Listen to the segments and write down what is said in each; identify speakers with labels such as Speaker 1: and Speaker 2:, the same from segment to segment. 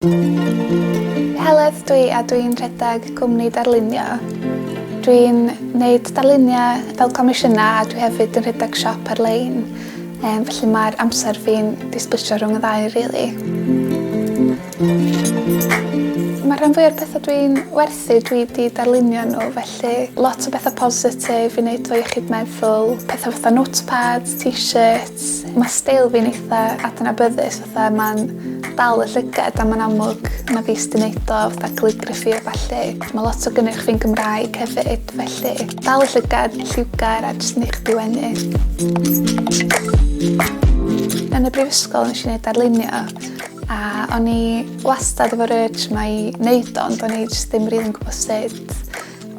Speaker 1: Heledd dwi a dwi'n rhedeg cwmni darlunio. Dwi'n neud darluniau fel comisiynau a dwi hefyd yn rhedeg siop ar-lein. Um, felly mae'r amser fi'n disblisio rhwng y ddau, really. Mae rhan fwy o'r pethau dwi'n werthu, dwi wedi darlunio nhw, felly lot o bethau positif i wneud fo iechyd meddwl, pethau fatha notepads, t-shirts. Mae steil fi'n eitha adnabyddus, fatha mae'n dal y llygad a mae'n amlwg na fi sy'n neud o, fatha calligraphy a ballu. Mae lot o gynnyrch fi'n Gymraeg hefyd, felly dal y llygad, lliwgar a jyst neu chdi wenu. Yn y brifysgol nes i wneud darlunio a o'n i wastad efo'r urge 'ma i wneud o, ond o'n i jyst ddim rili'n gwybod sut.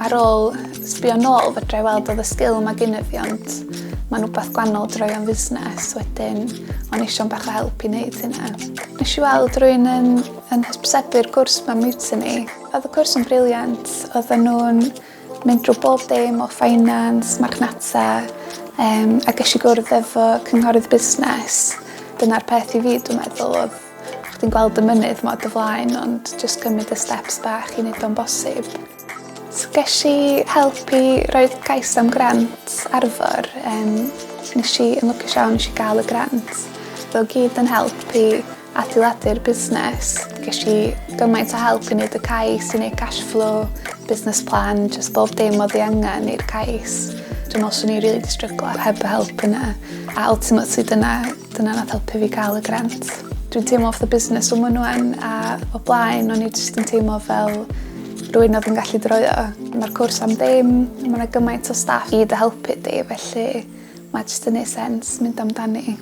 Speaker 1: Ar ôl sbio nôl fedra i weld oedd y sgil 'ma gynna fi, ond mae'n wbath gwahanol droi o'n fusnes wedyn o'n i eisiau bach o help i wneud hynna. Nes i weld rhywun yn hysbysebu'r gwrs 'ma Mutiny. Oedd y cwrs yn brilliant, oedden nhw'n mynd drwy bob dim o finance, marchnata, a ges i gwrdd efo cynghorydd busnes. Dyna'r peth i fi, dwi'n meddwl, oedd chdi'n gweld y mynydd ma o dy flaen, ond jyst cymryd y steps bach i wneud o'n bosib. So ges i help i roi cais am grant Arfor. Nes i, yn lwcus iawn, nes i gael y grant. Oedd o gyd yn help i adeiladu'r busnes. Ges i gymaint o help i wneud y cais, i wneud cash flow, business plan, just bob dim oedd ei angen i'r cais. Dwi'n meddwl swn i rili 'di stryglo heb y help yna. A ultimately dyna nath helpu fi gael y grant. Dwi'n teimlo fatha business woman wan, a o blaen o'n i jyst yn teimlo fel rhywun oedd yn gallu droio. Mae'r cwrs am ddim, mae yna gymaint o staff i dy helpu di, felly mae jyst yn neud sens mynd amdani.